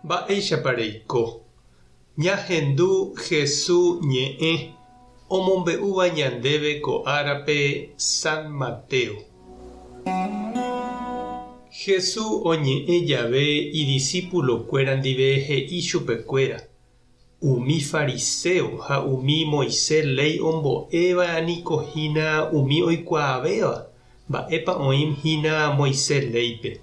Mba'éichapa reiko? Ñahendu Hesu ñe'ẽ omombe'úva ñandéve ko árape San Mateo. Hesu oñe'ẽ jave idisípulokuéra ndive he'i chupekuéra, Umi fariséo ha umi Moisés léi ombo'éva niko hína umi oikuaavéva mba'épa oĩ hína Moisés léipe.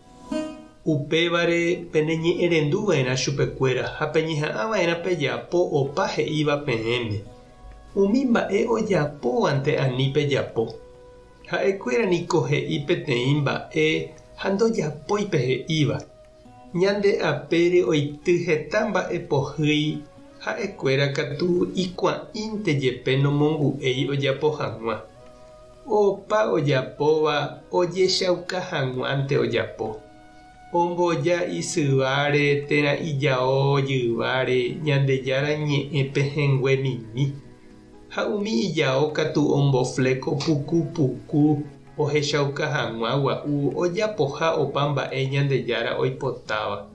Upévare peneñe'ẽrendu va'erã chupekuéra ha peñeha'ã va'erã pejapo opa he'íva peẽme. Umi mba'e ojapóvante ani pejapo. Ha'ekuéra niko he'i peteĩ mba'e ha ndojapói pe he'íva. Ñande apére oity heta mba'e pohýi, ha'ekuéra katu ikuã'ínte jepe nomongu'éi ojapo hag̃ua. Opa ojapóva ojechauka hag̃uánte ojapo. Omboja isyváre térã ijao jyváre Ñandejára ñe'ẽ pehẽngue mimi, ha umi ijao katu ombofléko puku puku ohechauka hag̃ua gua'u ojapoha opa mba'e Ñandejára oipotáva.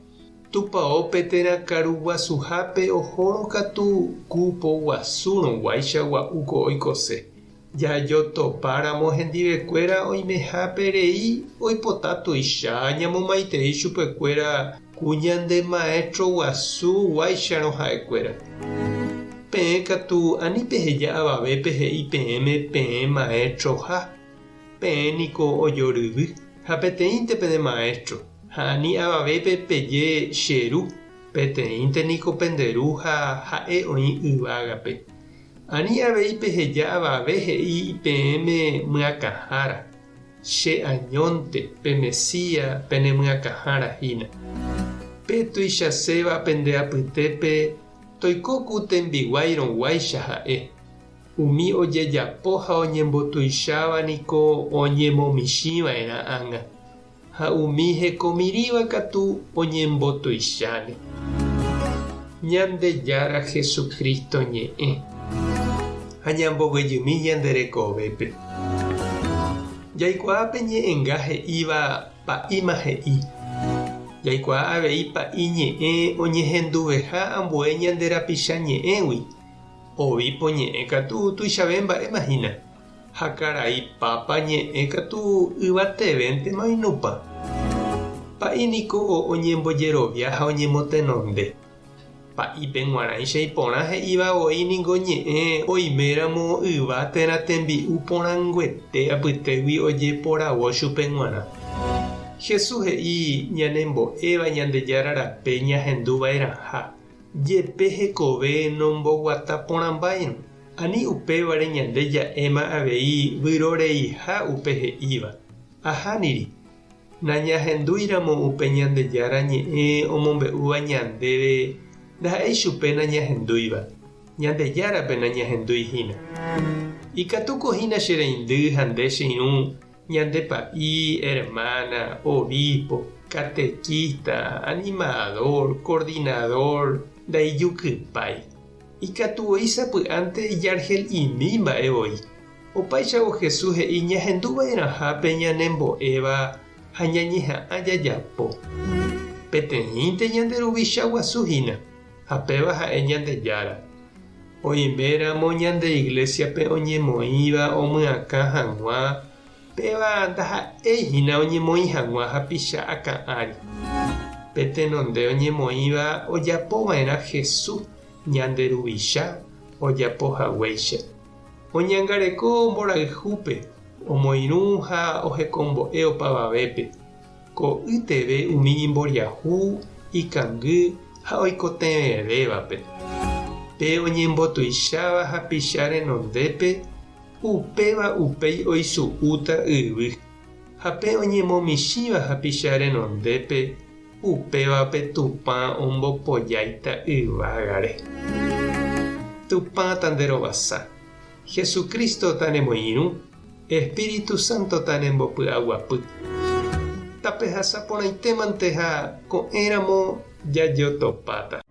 Tupaópe térã karu guasuhápe ohórõ katu ku poguasúrõ guáicha gua'u ko oikose. Jajotopáramo hendivekuéra oimehápe rei oipota tuicha ñamomaitei chupekuéra ku ñande maéstro guasu guáicharõ ha'ekuéra. Peẽ katu ani peheja avavépe he'i peẽme peẽ maestroha, peẽ niko ojoryvy, ha peteĩnte pene maestro, ha ani avavépe peje che ru, peteĩnte niko pende ru ha ha'e oĩ yvágape. Ani avei peheja avave he'i peẽme myakãhára, che añónte, pe Mesías pene myakãhára hína. Pe tuichaséva pende apytépe Toiko ku tembiguáirõ guáicha ha'e. Umi ojejapo ha oñembotuicháva niko oñemomichĩ va'erã ág̃a, ha umi hekomirĩva katu oñembotuicháne. Ñandejára Jesucristo ñe'ẽ. Ha ñamboguejymi ñande rekovépe. Jaikuaa pe ñe'ẽnga he'íva Pa'íma he'i. Jaikuaa avei pa'i ñe'ẽ oñehenduveha ambue ñande rapicha ñe'ẽgui. Obispo ñe'ẽ katu tuichave mba'éma hína, ha karai Papa ñe'ẽ katu yvatevéntema oinupã. Pa'i niko oñembojerovia ha oñemotenonde. Pa'ípe g̃uarãicha iporã he'íva voi ningo ñe'ẽ oiméramo yva térã tembi'u porãnguete apytégui ojeporavo chupe g̃uarã. Jesús he'i ñanembo'éva Ñandejára rape ñahendu va'erãha, jepe hekove nomboguata porãmbáirõ. Ani upévare ñande ja'éma avei vyroreiha upe he'íva. Ahániri, Nañahendúiramo upe Ñandejára Ñe'ẽ omombe'úva ñandéve ndaha'éi chupe nañahendúiva, Ñandejárape nañahendúi hína. Ikatúko hína che reindy ha nde che irũ, ñande pa'i, hermana, obispo, catequista, animador, coordinador, ndaijukypái. Ikatu voi sapy'ánte ijargel'imi mba'e voi. Opáichavo Jesús he'i ñahendu va'erãha pe ñanembo'éva ha ñañeha'ã jajapo. Peteĩnte ñande Ruvicha guasu hína, ha péva ha'e Ñandejára. Oiméramo ñande iglésiape oñemoĩva omyakã hag̃ua, péva ndaha'éi hína oñemoĩ hag̃ua hapicha akã ári. Pe tenonde oñemoĩva ojapo va'erã Jesús, ñande Ruvicha, ojapo haguéicha. Oñangareko mborayhúpe, omoirũ ha ohekombo'e opavavépe, ko'ýteve umi imboriahu, ikangy ha oikotevẽvévape. Pe oñembotuicháva hapicha renondépe, upéva upéi oisu'úta yvy, ha pe oñemomichĩva hapicha renondépe, Upévape Tupã ombopojáita yvágare. Tupã tanderovasa, Jesucristo tanemoirũ, Espíritu Santo tanembopy'aguapy. Tapehasa porãitémante ha ko'ẽramo jajotopáta.